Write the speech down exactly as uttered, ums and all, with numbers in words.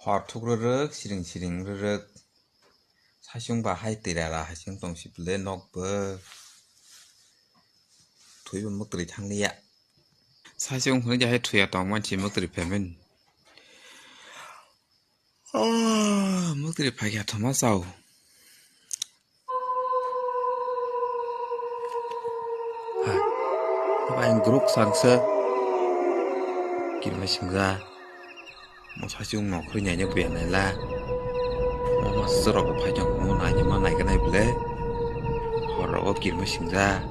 Hor thuk rwrwk, siring siring rwrwk. Saichung ba hai twi rara hai se wng tong si bwle nok bo. Thwi bo mwktwi thang liya. Saichung hwnwi je hai thwi ya tong man si mwktwi phaimani. Oh, mwktwi phai kha thoma chao. Ha, bai gruk sangsa. Kirma singja. Mo saichung nokhri nyaini buya naila. Mo ma sorok phai jang mo naini ma naiganai bwle. Horo kirma singja.